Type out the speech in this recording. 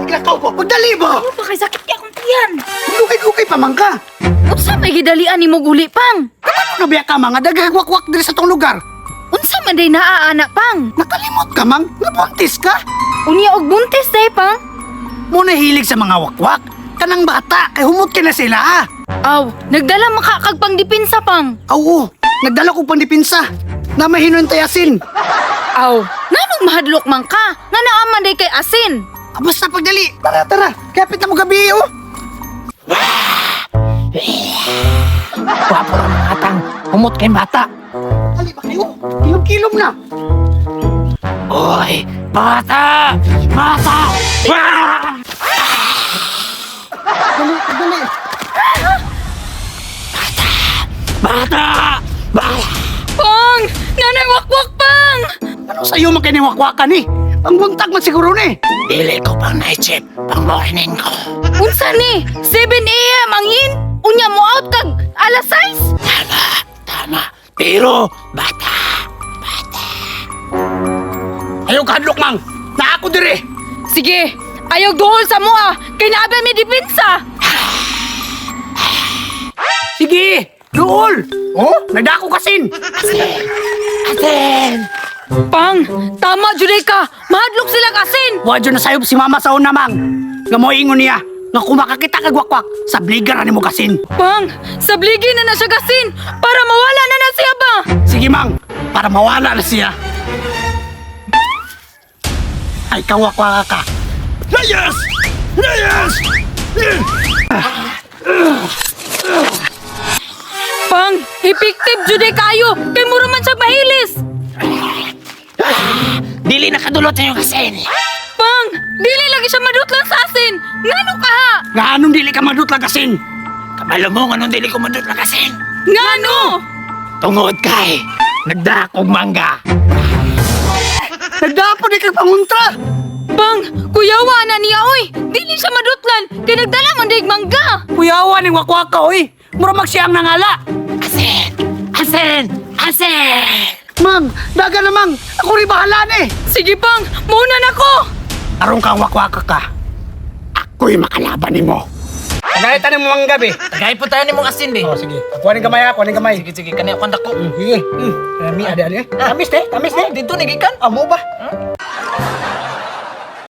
Naglakaw ko. Pagdali ba? Ano pa kay sakit kay akong tiyan? Lukay-lukay pa man ka. Unsa may gidalian nimo guli, Pang? Kabalo na biya ka mga daghawakwak diri sa tong lugar. Unsa man day naa ana, Pang? Nakalimot ka mang, nabuntis ka. Unya og buntis day, Pang. Mo hilig sa mga wakwak. Kanang bata, kay humot ka na sila. Aw, nagdala maka kag pangdipinsa, Pang. Oo, nagdala ko pandipinsa. Na mahinon tayasin. Aw, nganong mahadlok man ka? Nga naa man day kay asin. Ah, basta pagdali. Tara, tara. Kapit na mo gabi, oh. Gwapo ra mga atang. Humot kay bata. Dali ba kayo? Kilom-kilom na. Oy, bata! Bata! Ah! Dali, dali. Bata! Bata! Pang, nanay wakwak, Pang. Ano sa'yo man kiniwakwakan eh? Pangbuntag man siguro ni. Dili ko pang night shift, pang morning ko. Unsa ni? 7 AM ang in? Unya mo out kag alas 6? Tama, tama. Pero, bata! Ayaw kahadlok mang. Na ako dire. Sige, ayaw duol sa mua kay naabi mi dipinsa. Sige, duol. Oh, nagdako kasin. Asin! Pang, tama juday ka. Mahadlok sila asin. Wadyo na sayop si mama sa una mang. Nga mo ingon niya. Nga kung makakita kag wakwak, sabligan na nimo kasin. Pang, sabligi na na siya gasin para mawala na na siya ba? Sige mang, para mawala na siya. Ay, kawakwaka ka. Layas! Layas! Pang, effective juday kayo kay mura man siya mahilis. Dili nakadulot sa iyong asin. Pang, dili lagi siya madutlan sa asin. Ngano ka ha? Nga anong dili ka madutlag asin? Kabalo mo nga nung dili ko madulot ng asin. Ngano? Tungod kay, nagdakog mangga. Nagdapo di kag panguntra. Pang, kuyawa na niya oy. Dili siya madutlan kay nagdala man dig mangga. Kuyawa ni wakwaka oy. Mura magsiyang nangala. Asin! Asin! Asin! Mang, daga na mang. Ako rin bahala ni. Sige Pang, muna na ko. Aron kang wakwaka ka. Ako'y makalaban nimo. Tagay tanin mo ang gabi. Tagay po tayo ni mong asin, di. Oh, sige. Kuha gamay ha, kuha gamay. Sige, sige, kani akong dako. Sige. Kami ada ali. Tamis te, tamis te. Dito ni gikan. Amo ba?